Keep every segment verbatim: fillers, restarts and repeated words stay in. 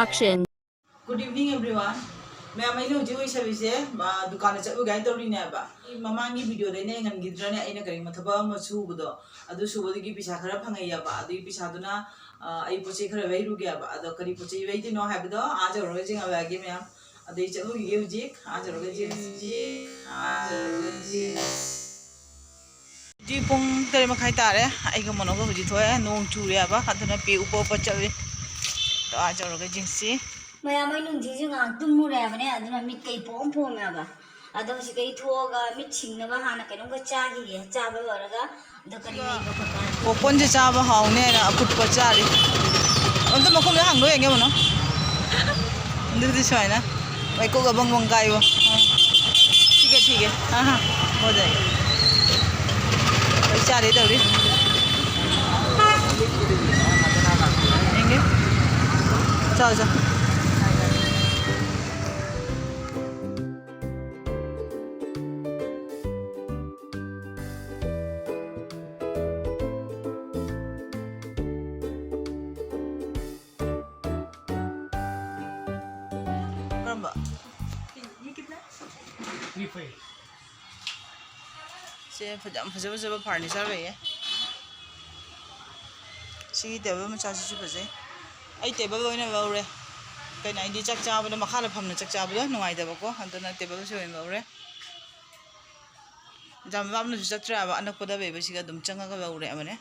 Action. Good evening, everyone. ꯃꯌꯥꯝ, ꯑꯩꯅ ꯍꯧꯖꯤꯛ ꯎꯏꯁꯜꯂꯤꯁꯦ, ꯑ, ꯗꯨꯀꯥꯟꯗ ꯆꯠꯂꯨꯒꯦ ꯍꯥꯏꯅ ꯇꯧꯔꯤꯅꯦꯕ꯫ ꯑꯩ ꯃꯃꯥꯡꯒꯤ ꯚꯤꯗꯤꯑꯣꯗ ꯑꯩꯅ ꯌꯦꯡꯍꯟꯈꯤꯗ꯭ꯔꯅꯦ, ꯑꯩꯅ ꯀꯔꯤꯒꯨꯝꯕ ꯊꯕꯛ ꯑꯃ ꯁꯨꯕꯗꯣ, ꯑꯗꯨ ꯁꯨꯕꯗꯒꯤ ꯄꯩꯁꯥ ꯈꯔ ꯐꯪꯉꯛꯑꯦꯕ꯫ ꯑꯗꯨꯒꯤ ꯄꯩꯁꯥꯗꯨꯅ, ꯑ, ꯑꯩ ꯄꯣꯠ ꯆꯩ ꯈꯔ ꯂꯩꯔꯨꯒꯦꯕ꯫ ꯑꯗꯣ ꯀꯔꯤ ꯄꯣꯠ ꯆꯩ ꯂꯩꯗꯣꯏꯅꯣ ꯍꯥꯏꯕꯗꯣ ꯑꯥ ꯌꯧꯔꯒ ꯌꯦꯡꯍꯜꯂꯛꯑꯒꯦ, ꯃꯌꯥꯝ꯫ ꯑꯗꯩ ꯆꯠꯂꯨꯈꯤꯒꯦ ꯍꯧꯖꯤꯛ, ꯑꯥ ꯌꯧꯔꯒ ꯌꯦꯡꯁꯤ꯫ ꯑꯥ ꯌꯧꯔꯒ ꯌꯦꯡꯁꯤ꯫ ꯍꯧꯖꯤꯛ ꯄꯨꯡ ꯇꯔꯦꯠ ꯃꯈꯥꯏ ꯇꯥꯔꯦ꯫ ꯑꯩꯒ ꯃꯣꯅꯣꯒ ꯍꯧꯖꯤꯛ ꯊꯣꯛꯑꯦ꯫ ꯅꯣꯡ ꯆꯨꯔꯦ ꯍꯥꯏꯕ, ꯑꯗꯨꯅ ꯄꯦ ꯎꯞꯄ ꯎꯞꯄ ꯆꯠꯂꯤ꯫ ꯑꯗꯣ ꯑꯥ ꯌꯧꯔꯒ ꯌꯦꯡꯁꯤ꯫ ꯃꯌꯥꯝ, ꯑꯩ ꯅꯨꯡꯊꯤꯜꯁꯦ ꯉꯥꯏꯍꯥꯛ ꯇꯨꯝꯃꯨꯔꯦ ꯍꯥꯏꯕꯅꯦ, ꯑꯗꯨꯅ ꯃꯤꯠ ꯀꯩ ꯄꯣꯝ ꯄꯣꯝꯃꯦ ꯍꯥꯏꯕ꯫ ꯑꯗꯣ ꯍꯧꯖꯤꯛ ꯑꯩ ꯊꯣꯛꯑꯒ ꯃꯤꯠ ꯁꯤꯡꯅꯕ ꯍꯥꯟꯅ ꯀꯩꯅꯣꯝꯒ ꯆꯥꯈꯤꯒꯦ꯫ ꯆꯥꯕ ꯂꯣꯏꯔꯒ ꯑꯗꯣ ꯀꯔꯤ ꯂꯩꯕ ꯈꯣꯠꯄ ꯍꯥꯏꯅ ꯄꯣꯞꯀꯣꯔꯟꯁꯦ ꯆꯥꯕ ꯍꯥꯎꯅꯤ ꯍꯥꯏꯅ ꯑꯐꯨꯠꯄ ꯆꯥꯔꯤ꯫ ꯑꯝꯇ ꯃꯈꯨꯝꯗ ꯍꯥꯡꯗꯣꯛ ꯌꯦꯡꯒꯦ, ꯃꯣꯅꯣ꯫ ꯑꯗꯨꯗꯤ ꯁꯨꯃꯥꯏꯅ꯫ ꯃꯩꯀꯨꯞ ꯑꯕꯪ ꯕꯪ ꯀꯥꯏꯕ꯫ ꯑꯥ꯫ ठीक है, ठीक है। हाँ, हाँ, हो जाएगा। वही चाह रही थोड़ी। लेंगे। जाओ, जाओ। ꯀꯔꯝꯕ? ꯁꯦ ꯐꯖ-, ꯌꯥꯝ ꯐꯖ ꯐꯖꯕ furniture ꯂꯩꯌꯦ꯫ ꯁꯤꯒꯤ table ꯃꯆꯥꯁꯤꯁꯨ ꯐꯖꯩ꯫ ꯑꯩ table ꯑꯣꯏꯅ ꯂꯧꯔꯦ꯫ ꯀꯩꯅꯣ, ꯍꯥꯏꯗꯤ ꯆꯥꯛ ꯆꯥꯕꯗ ꯃꯈꯥꯗ ꯐꯝꯅ ꯆꯥꯛ ꯆꯥꯕꯗꯣ ꯅꯨꯡꯉꯥꯏꯇꯕꯀꯣ, ꯑꯗꯨꯅ table ꯁꯤ ꯑꯣꯏꯅ ꯂꯧꯔꯦ꯫ ꯌꯥꯝ ꯂꯥꯞꯅꯁꯨ ꯆꯠꯇ꯭ꯔꯦꯕ, ꯑꯅꯛꯄꯗ ꯂꯩꯕꯁꯤꯒ ꯑꯗꯨꯝ ꯆꯪꯉꯒ ꯂꯧꯔꯦ ꯑꯃꯅꯦ꯫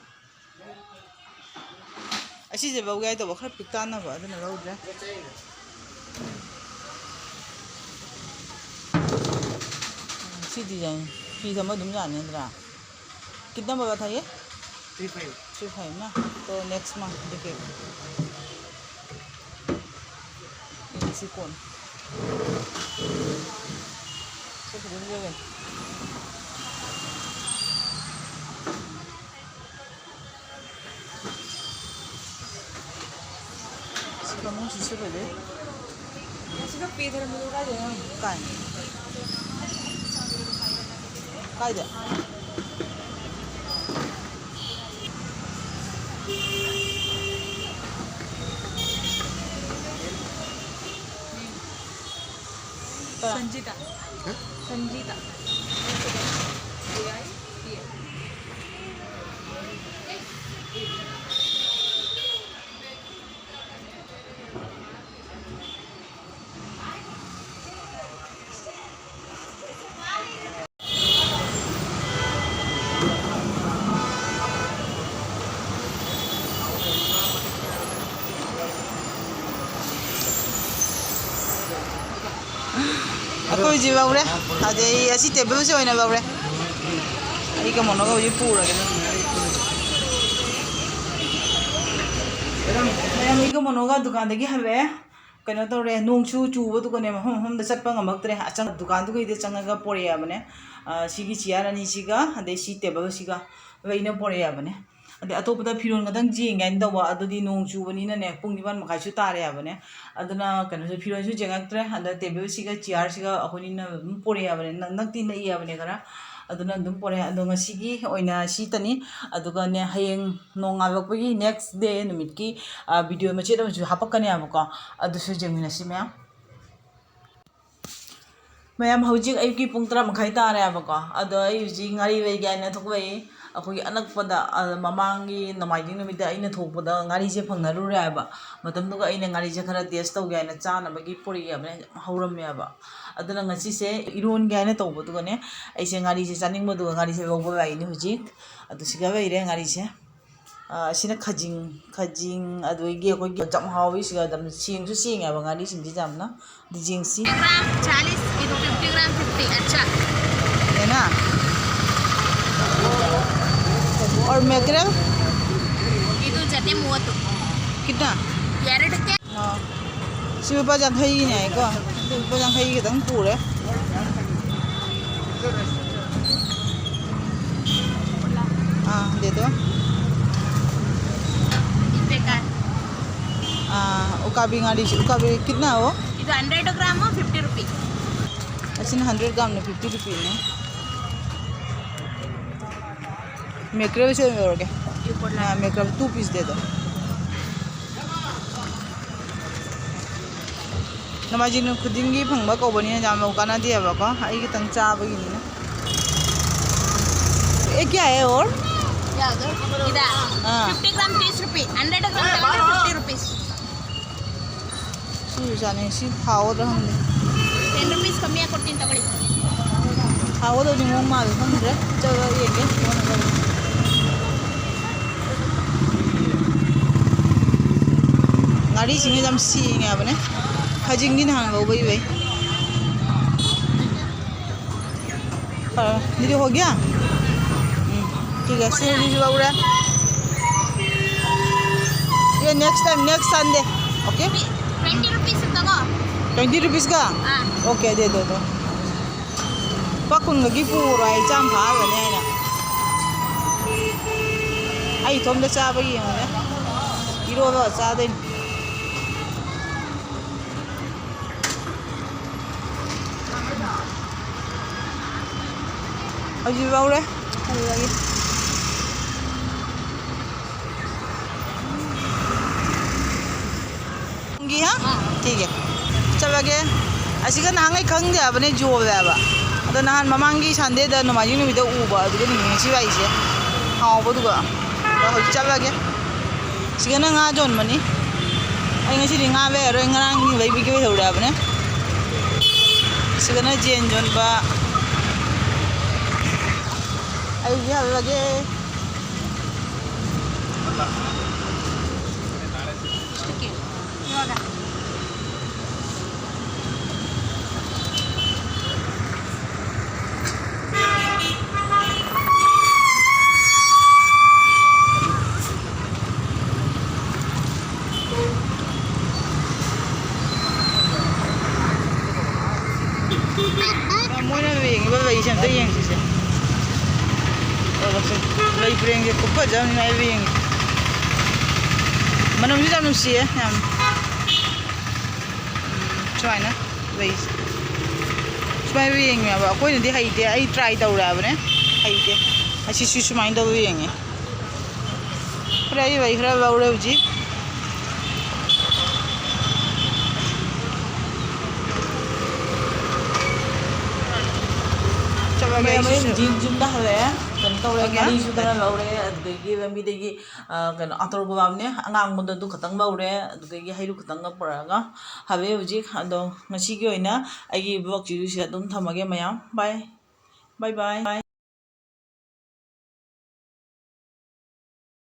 ꯑꯁꯤꯁꯦ ꯂꯧꯒꯦ ꯍꯥꯏ ꯇꯧꯕ, ꯈꯔ ꯄꯤꯛ ꯇꯥꯅꯕ, ꯑꯗꯨꯅ ꯂꯧꯗ꯭ꯔꯦ꯫ ꯁꯤ design ꯐꯤ ꯊꯝꯕ ꯑꯗꯨꯝ ꯌꯥꯅꯤ ꯅꯠꯇ꯭ꯔꯥ? कितना में बताइए? Three five. थ्री फ़ाइव ना, तो नेक्स्ट मंथ देखिए। ꯌꯦꯡꯁꯤ ꯀꯣꯟ꯫ ꯁꯤ ꯐꯖꯅ ꯂꯩꯔꯦ꯫ ꯁꯤ ꯐꯃꯨꯡꯁꯤꯁꯨ ꯐꯖꯩ꯫ ꯁꯤꯒ ꯄꯦ ꯊꯔꯝꯕꯗꯣ ꯀꯥꯏꯗꯩꯅꯣ? ꯀꯥꯏ? ꯀꯥꯏꯗ? संजीता। संजीता। ꯑꯩꯈꯣꯏ ꯍꯧꯖꯤꯛ ꯂꯧꯔꯦ꯫ ꯑꯗꯩ ꯑꯁꯤ ꯇꯦꯕꯜꯁꯦ ꯑꯣꯏꯅ ꯂꯧꯔꯦ꯫ ꯑꯩꯒ ꯃꯣꯅꯣꯒ ꯍꯧꯖꯤꯛ ꯄꯨꯔꯒꯦ꯫ ꯃꯌꯥꯝ, ꯑꯩꯒ ꯃꯣꯅꯣꯒ ꯗꯨꯀꯥꯟꯗꯒꯤ ꯍꯜꯂꯛꯑꯦ꯫ ꯀꯩꯅꯣ ꯇꯧꯔꯦ, ꯅꯣꯡꯁꯨ ꯆꯨꯕꯗꯨꯒꯅꯦ, ꯃꯐꯝ ꯃꯐꯝꯗ ꯆꯠꯄ ꯉꯝꯃꯛꯇ꯭ꯔꯦ꯫ ꯑꯆꯪ-, ꯗꯨꯀꯥꯟꯗꯨꯒꯩꯗ ꯆꯪꯉꯒ ꯄꯣꯔꯛꯑꯦꯕꯅꯦ꯫ ꯑ, ꯁꯤꯒꯤ ꯆꯤꯌꯥꯔ ꯑꯅꯤꯁꯤꯒ, ꯑꯗꯩ ꯁꯤ ꯇꯦꯕꯜꯁꯤꯒ ꯂꯣꯏꯅ ꯄꯣꯔꯛꯑꯦꯕꯅꯦ꯫ ꯑꯗꯩ ꯑꯇꯣꯞꯄꯗ ꯐꯤꯔꯣꯟ ꯈꯛꯇꯪ ꯌꯦꯡꯒꯦ ꯍꯥꯏꯅ ꯇꯧꯕ, ꯑꯗꯨꯗꯤ ꯅꯣꯡ ꯆꯨꯕꯅꯤꯅꯅꯦ, ꯄꯨꯡ ꯅꯤꯄꯥꯟ ꯃꯈꯥꯏꯁꯨ ꯇꯥꯔꯦ ꯍꯥꯏꯕꯅꯦ꯫ ꯑꯗꯨꯅ ꯀꯩꯅꯣꯁꯨ, ꯐꯤꯔꯣꯟꯁꯨ ꯌꯦꯡꯉꯛꯇ꯭ꯔꯦ꯫ ꯑꯗ ꯇꯦꯕꯜꯁꯤꯒ ꯆꯤꯌꯥꯔꯁꯤꯒ ꯑꯩꯈꯣꯏꯅꯤꯅ ꯑꯗꯨꯝ ꯄꯣꯔꯛꯑꯦ ꯍꯥꯏꯕꯅꯦ, ꯅꯛ-, ꯅꯛꯇꯤ ꯅꯛꯏ ꯍꯥꯏꯕꯅꯦ ꯈꯔ꯫ ꯑꯗꯨꯅ ꯑꯗꯨꯝ ꯄꯣꯔꯛꯑꯦ꯫ ꯑꯗꯣ ꯉꯁꯤꯒꯤ ꯑꯣꯏꯅ ꯁꯤꯇꯅꯤ꯫ ꯑꯗꯨꯒꯅꯦ, ꯍꯌꯦꯡ ꯅꯣꯡꯉꯥꯜꯂꯛꯄꯒꯤ next day ꯅꯨꯃꯤꯠꯀꯤ, ꯑ, video ꯃꯆꯦꯠ ꯑꯃꯁꯨ ꯍꯥꯄꯛꯀꯅꯦꯕꯀꯣ꯫ ꯑꯗꯨꯁꯨ ꯌꯦꯡꯃꯤꯟꯅꯁꯤ ꯃꯌꯥꯝ꯫ ꯃꯌꯥꯝ, ꯍꯧꯖꯤꯛ ꯑꯌꯨꯛꯀꯤ ꯄꯨꯡ ꯇꯔꯥ ꯃꯈꯥꯏ ꯇꯥꯔꯦꯕꯀꯣ꯫ ꯑꯗꯣ ꯑꯩ ꯍꯧꯖꯤꯛ ꯉꯥꯔꯤ ꯂꯩꯒꯦ ꯍꯥꯏꯅ ꯊꯣꯛꯂꯛꯏ꯫ ꯑꯩꯈꯣꯏꯒꯤ ꯑꯅꯛꯄꯗ, ꯑ, ꯃꯃꯥꯡꯒꯤ ꯅꯣꯡꯃꯥꯏꯖꯤꯡ ꯅꯨꯃꯤꯠꯇ ꯑꯩꯅ ꯊꯣꯛꯄꯗ ꯉꯥꯔꯤꯁꯦ ꯐꯪꯅꯔꯨꯔꯦ ꯍꯥꯏꯕ꯫ ꯃꯇꯝꯗꯨꯒ ꯑꯩꯅ ꯉꯥꯔꯤꯁꯦ ꯈꯔ test ꯇꯧꯒꯦ ꯍꯥꯏꯅ ꯆꯥꯅꯕꯒꯤ ꯄꯨꯔꯛꯑꯦꯕꯅꯦ, ꯌꯥꯝ ꯍꯧꯔꯝꯃꯦꯕ꯫ ꯑꯗꯨꯅ ꯉꯁꯤꯁꯦ ꯏꯔꯣꯟꯒꯦ ꯍꯥꯏꯅ ꯇꯧꯕꯗꯨꯒꯅꯦ, ꯑꯩꯁꯦ ꯉꯥꯔꯤꯁꯦ ꯆꯥꯅꯤꯡꯕꯗꯨꯒ ꯉꯥꯔꯤꯁꯦ ꯂꯧꯕ ꯂꯥꯛꯏꯅꯦ ꯍꯧꯖꯤꯛ꯫ ꯑꯗꯨ ꯁꯤꯒ ꯂꯩꯔꯦ ꯉꯥꯔꯤꯁꯦ꯫ ꯑ, ꯁꯤꯅ ꯈꯖꯤꯡ, ꯈꯖꯤꯡ, ꯑꯗꯨꯗꯒꯤ ꯑꯩꯈꯣꯏꯒꯤ ꯌꯥꯝ ꯍꯥꯎꯋꯤ ꯁꯤꯒ, ꯑꯗꯨꯝ ꯁꯦꯡꯁꯨ ꯁꯦꯡꯉꯦꯕ ꯉꯥꯔꯤꯁꯤꯡꯁꯤ ꯌꯥꯝꯅ꯫ ꯑꯗꯨ ꯌꯦꯡꯁꯤ꯫ Gram ꯆꯥꯂꯤꯁ, ꯏꯗꯨ fifty gram fifty, ꯑꯠꯆꯥ꯫ ꯍꯦꯅꯥ? और mackerel? ꯏꯗꯨ ꯖꯥꯇꯤ ꯃꯨꯋꯥꯇꯨ꯫ ꯀꯤꯇꯅꯥ? ꯌꯥꯔꯦ ꯇꯛꯀꯦ꯫ ꯑꯥ꯫ ꯁꯤ ꯂꯨꯄꯥ ꯌꯥꯡꯈꯩꯒꯤꯅꯦ ꯍꯥꯏꯀꯣ꯫ ꯑꯗꯨ ꯂꯨꯄꯥ ꯌꯥꯡꯈꯩꯒꯤ ꯈꯤꯇꯪ ꯄꯨꯔꯦ꯫ ꯑꯥ, ꯗꯦꯗꯣ꯫ ꯏꯕꯦꯀꯥ꯫ ꯑꯥ, ꯎꯀꯥꯕꯤ ꯉꯥꯔꯤꯁꯤ, ꯎꯀꯥꯕꯤ ꯀꯤꯇꯅꯥ ꯍꯣ? ꯏꯗꯨ hundred gram fifty rupee꯫ ꯑꯁꯤꯅ hundred gramꯅ fifty rupeeꯅꯦ꯫ Mackerelꯁꯦ ꯑꯣꯏꯅ ꯂꯧꯔꯒꯦ꯫ ꯑꯥ, mackerel two piece ꯗꯦꯗꯣ꯫ ꯅꯣꯡꯃꯥꯏꯖꯤꯡ ꯅꯨꯃꯤꯠ ꯈꯨꯗꯤꯡꯒꯤ ꯐꯪꯕ ꯀꯧꯕꯅꯤꯅ ꯌꯥꯝ ꯀꯥꯟꯅꯗꯦꯕꯀꯣ, ꯑꯩ ꯈꯤꯇꯪ ꯆꯥꯕꯒꯤꯅꯤꯅ꯫ ये क्या है और? क्या उधर? इधर। हाँ। फिफ्टी ग्राम तीस रुपये, हंड्रेड ग्राम फिफ्टी रुपीस। ꯁꯤꯁꯨ ꯆꯥꯅꯤꯡꯉꯤ꯫ ꯁꯤ ꯍꯥꯎꯒꯗ꯭ꯔꯥ ꯈꯪꯗꯦ꯫ टेन रुपीस कमी है, फोर्टीन तगड़ी। ꯍꯥꯎꯒꯗꯧꯗꯤ ꯃꯑꯣꯡ ꯃꯥꯜꯂꯦ, ꯈꯪꯗ꯭ꯔꯦ꯫ ꯆꯠꯂꯒ ꯌꯦꯡꯒꯦ꯫ ꯉꯥꯔꯤꯁꯤꯡꯁꯦ ꯌꯥꯝ ꯁꯦꯡꯉꯦ ꯍꯥꯏꯕꯅꯦ꯫ ꯈꯥꯖꯤꯡꯗꯤ ꯅꯍꯥꯟ ꯂꯧꯕꯩ ꯐꯩ꯫ ꯐꯔꯦ, ꯑꯗꯨꯗꯤ ꯍꯣꯒꯤꯌꯥ? ꯎꯝ, ꯁꯤꯒ ꯁꯤꯔꯤꯁꯨ ꯂꯧꯔꯦ꯫ ये next time, next Sunday. Okay? Twenty rupees तगो। ट्वेंटी रुपीस का? हाँ। ओके, दे दो, दो। ꯂꯨꯄꯥ ꯀꯨꯟꯒꯤ ꯄꯨꯔꯣ ꯍꯥꯏ, ꯆꯥꯝ ꯐꯥꯔꯒꯅꯤ ꯍꯥꯏꯅ꯫ ꯑꯩ ꯏꯇꯣꯝꯗ ꯆꯥꯕ ꯌꯦꯡꯉꯨꯅꯦ꯫ ꯏꯔꯣꯜꯂꯒ ꯆꯥꯗꯣꯏꯅꯤ꯫ ꯍꯧꯖꯤꯛ ꯂꯧꯔꯦ꯫ ꯑꯗꯨꯗꯒꯤ ꯍꯥ? ꯊꯤꯒꯦ꯫ ꯆꯠꯂꯒꯦ꯫ ꯑꯁꯤꯒ ꯅꯍꯥꯟꯈꯩ ꯈꯪꯗꯦ ꯍꯥꯏꯕꯅꯦ, ꯌꯣꯜꯂꯦ ꯍꯥꯏꯕ꯫ ꯑꯗꯣ ꯅꯍꯥꯟ ꯃꯃꯥꯡꯒꯤ ꯁꯟꯗꯦꯗ, ꯅꯣꯡꯃꯥꯏꯖꯤꯡ ꯅꯨꯃꯤꯠꯇ ꯎꯕ, ꯑꯗꯨꯗꯅꯤ ꯉꯁꯤ ꯂꯥꯛꯏꯁꯦ꯫ ꯍꯥꯎꯕꯗꯨꯒ꯫ ꯑꯗꯣ ꯍꯧꯖꯤꯛ ꯆꯠꯂꯒꯦ꯫ ꯁꯤꯒꯅ ꯉꯥ ꯌꯣꯟꯕꯅꯤ꯫ ꯑꯩ ꯉꯁꯤꯗꯤ ꯉꯥ ꯂꯩꯔꯔꯣꯏ, ꯉꯔꯥꯡꯒꯤ ꯂꯩꯕꯒꯤ ꯑꯣꯏꯍꯧꯔꯕꯅꯦ꯫ ꯁꯤꯒꯅ ꯌꯦꯟ ꯌꯣꯟꯕ꯫ ꯑꯩ ꯍꯧꯖꯤꯛ ꯍꯜꯂꯒꯦ꯫ ꯃꯣꯏꯅ ꯂꯦꯡꯉꯤꯕ ꯂꯩꯁꯦ ꯑꯝꯇ ꯌꯦꯡꯁꯤꯁꯦ꯫ ꯑꯣ, ꯂꯩ ꯄꯔꯦꯡꯁꯦ ꯈꯨꯐꯖ ꯑꯃꯅꯤ ꯃꯥꯏ ꯂꯦꯡꯉꯤ꯫ ꯃꯅꯝꯁꯨ ꯌꯥꯝ ꯅꯨꯡꯁꯤꯌꯦ, ꯌꯥꯝ꯫ ꯎꯝ, ꯁꯨꯃꯥꯏꯅ ꯂꯩꯁꯦ꯫ ꯁꯨꯃꯥꯏꯅ ꯂꯦꯡꯉꯦꯕ꯫ ꯑꯩꯈꯣꯏꯅꯗꯤ ꯍꯩꯇꯦ꯫ ꯑꯩ ꯇ꯭ꯔꯥꯏ ꯇꯧꯔꯦ ꯍꯥꯏꯕꯅꯦ꯫ ꯍꯩꯇꯦ꯫ ꯑꯁꯤꯁꯨ ꯁꯨꯃꯥꯏꯅ ꯇꯧꯔ ꯌꯦꯡꯉꯦ꯫ ꯈꯔ ꯑꯩ ꯂꯩ ꯈꯔ ꯂꯧꯔꯦ ꯍꯧꯖꯤꯛ꯫ ꯃꯌꯥꯝ ꯑꯩ ꯍꯧꯖꯤꯛ ꯌꯨꯝꯗ ꯍꯜꯂꯛꯑꯦ꯫ ꯀꯩꯅꯣ ꯇꯧꯔꯦ, okay, ꯉꯥꯔꯤꯁꯨ ꯈꯔ ꯂꯧꯔꯦ, ꯑꯗꯨꯗꯒꯤ ꯂꯝꯕꯤꯗꯒꯤ, ꯑ, ꯀꯩꯅꯣ, ꯑꯇꯣꯔ ꯕꯣꯗꯥꯝꯅꯦ, ꯑꯉꯥꯡꯕꯗꯣ ꯑꯗꯨ ꯈꯛꯇꯪ ꯂꯧꯔꯦ, ꯑꯗꯨꯗꯒꯤ ꯍꯩꯔꯨ ꯈꯛꯇꯪꯒ ꯄꯨꯔꯛꯑꯒ ꯍꯜꯂꯛꯑꯦ ꯍꯧꯖꯤꯛ꯫ ꯑꯗꯣ ꯉꯁꯤꯒꯤ ꯑꯣꯏꯅ ꯑꯩꯒꯤ vlogꯁꯤꯁꯨ ꯁꯤꯗ ꯑꯗꯨꯝ ꯊꯝꯃꯒꯦ ꯃꯌꯥꯝ꯫ Bye꯫ Bye bye꯫